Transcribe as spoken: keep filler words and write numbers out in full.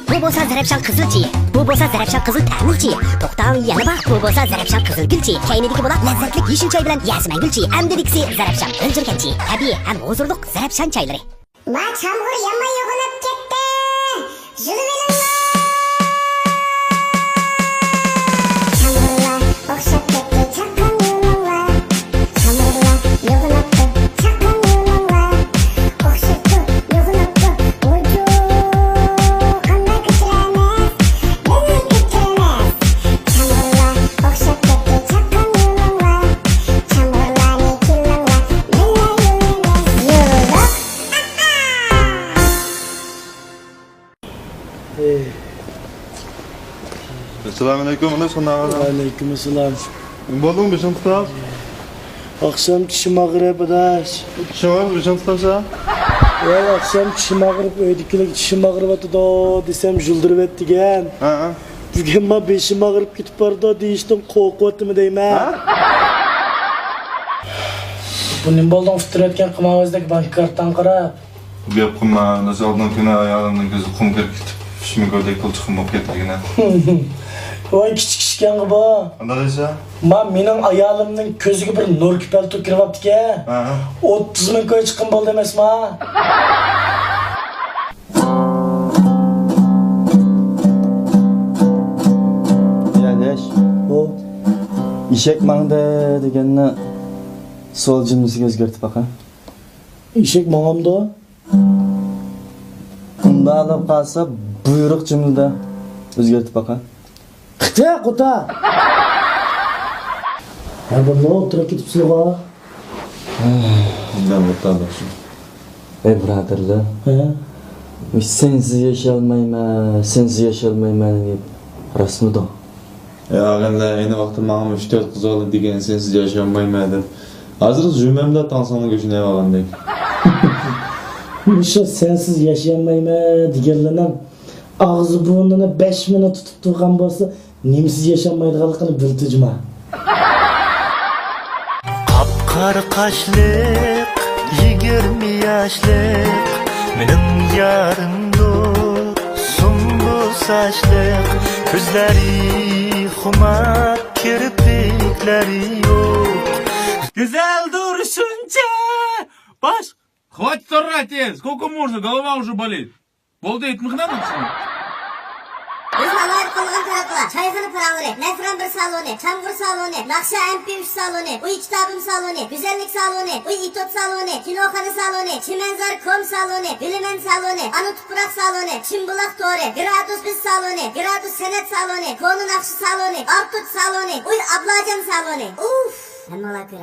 بۇ بولسا زەرەپشان قىزىلچى، بۇ بولسا زەرەپشان قىزىل تەملىچى. توختاڭ، يەنە بار، بۇ بولسا زەرەپشان قىزىل گۈلچى. كەينىدىكى بولاق لەززەتلىك يېشىل چاي بىلەن يەسىمەن گۈلچى. ئەمدىلىكىسى زەرەپشان غىلجىر كەنچى. تەبىئىي ھەم ھۇزۇرلۇق زەرەپشان چايلىرى. ما چامغۇر يانماي يوغىناپ كەتتى. يۈزۈۋېلىڭلار. چامغۇرلار ئوخشاپ كەتتى، چاققان يولۇڭلار. چامغۇرلار يوغىناپتۇ، چاققان يولۇڭلار. ئوخشاپتۇ، يوغىناپتۇ، ۋۇجۇ. قانداق كۆچۈرەمىز؟ بىللە كۆچۈرىمىز. چامغۇرلار ئوخشاپ كەتتى، چاققان يولۇڭلار. چامغۇرلارنى كېلىڭلار، بىللە يۈرىمىز. يولۇق. ئەسسالامۇئەلەيكۇم، ئانا سۇناغا. ۋەئەلەيكۇمئەسسالام. نېمە بولدۇڭ، بېشىڭ تۇتاپ؟ ئاخشام چىشىم ئاغرىدى، ئاداش. چىشىڭ ئاغرىپ، بېشىڭ تۇتامسەن؟ ۋاي، ئاخشام چىشىم ئاغرىپ، ئۆيدىكىلەرگە چىشىم ئاغرىۋاتىدۇ دېسەم، يۈلدۈرۈۋەتتىكەن. ھە، ھە. بۈگۈن ما بېشىم ئاغرىپ كېتىپ بارىدۇ دېيىشتىن قورقۇۋاتىمەن دەيمەن. ھە؟ بۇ نېمە بولدۇڭ، ئۇتتۇرۇۋەتكەن قىمارۋازدەك بانكا كارتاڭ قاراپ؟ گەپ قىلما، ئانداش ئالدىنقى كۈنى ئايالىمنىڭ كۆزى قۇم كىرىپ كېتىپ، ئۈچ مىڭ كويدەك پۇل چىقىم بولۇپ كەتتى دېگىنە. ۋاي، كىچىك ئىشكەنغۇ بۇ. قانداق دېسە؟ ما، مېنىڭ ئايالىمنىڭ كۆزىگە بىر نۇر كېپەلتۇر كىرىۋاپتىكەن. ھە، ھە. ئوتتۇز مىڭ كوي چىقىم بولدى ئەمەسما؟ يا ئاداش. ئو. ئېشەك ماڭدى دېگەننى سوئال جۈملىسىگە ئۆزگەرتىپ باقە. ئېشەك ماڭامدۇ؟ ئۇنداق قالسا بۇيرۇق جۈملىدە ئۆزگەرتىپ باقە. قىتە قۇتا! ھە، بولدى، ئولتۇرۇپ كېتىپسىلىغۇ. ئۇنداق بولۇپتۇ ئاداش. ئەي بۇرادەرلەر. ھە؟ سەنسىز ياشىيالمايمەن، سەنسىز ياشىيالمايمەن دەپ راستمىدۇ؟ ئەي ئاغىنىلەر، ئەينى ۋاقىتتا ماڭىمۇ ئۈچ تۆت قىز بالىلىق دېگەن سەنسىز ياشىيالمايمەن دەپ. ھازىر زۈمرەمدە تاڭساڭنىڭ گۆشىنى يەۋالغاندەك. مۇشۇ سەنسىز ياشىيالمايمەن دېگەنلەرنىڭ ئاغزى بۇرنىنى بەش مىنۇت تۇتۇپ تۇرغان بولسا، نېمىسىز ياشانمايدىغانلىقىنى بىلدى جۇما. قاپقارا قاشلىق، يىگىرمە ياشلىق، مېنىڭ يارىمدۇر، سۇمبۇل ساچلىق، كۆزلىرى خۇمار، كىرپىكلىرى يوق. گۈزەل تۇرۇشۇنچە باش. Хватит орать, э! Сколько можно? Голова уже болит. بولدى، ئېيتمىغىن ئەمدى. بىزنى ئالاھىدە قىلغان تەرەپلەر: چايخانا پاراڭلىرى، مەفران بىر سالونى، چامغۇر سالونى، ناخشا ئەم پى ئۈچ سالونى، ئۇي كىتابىم سالونى، گۈزەللىك سالونى، ئۇي ئېتوت سالونى، كىنوخانا سالونى، چىمەنزار كوم سالونى، بىلىمەن سالونى، ئانا تۇپراق سالونى، چىمبۇلاق تورى، گرادۇس بىز سالونى، گرادۇس سەنئەت سالونى، كونا ناخشا سالونى، ئارتۇچ سالونى، ئۇي ئابلاجان سالونى. ئۇف! ھەممىڭلار كۆرۈڭ.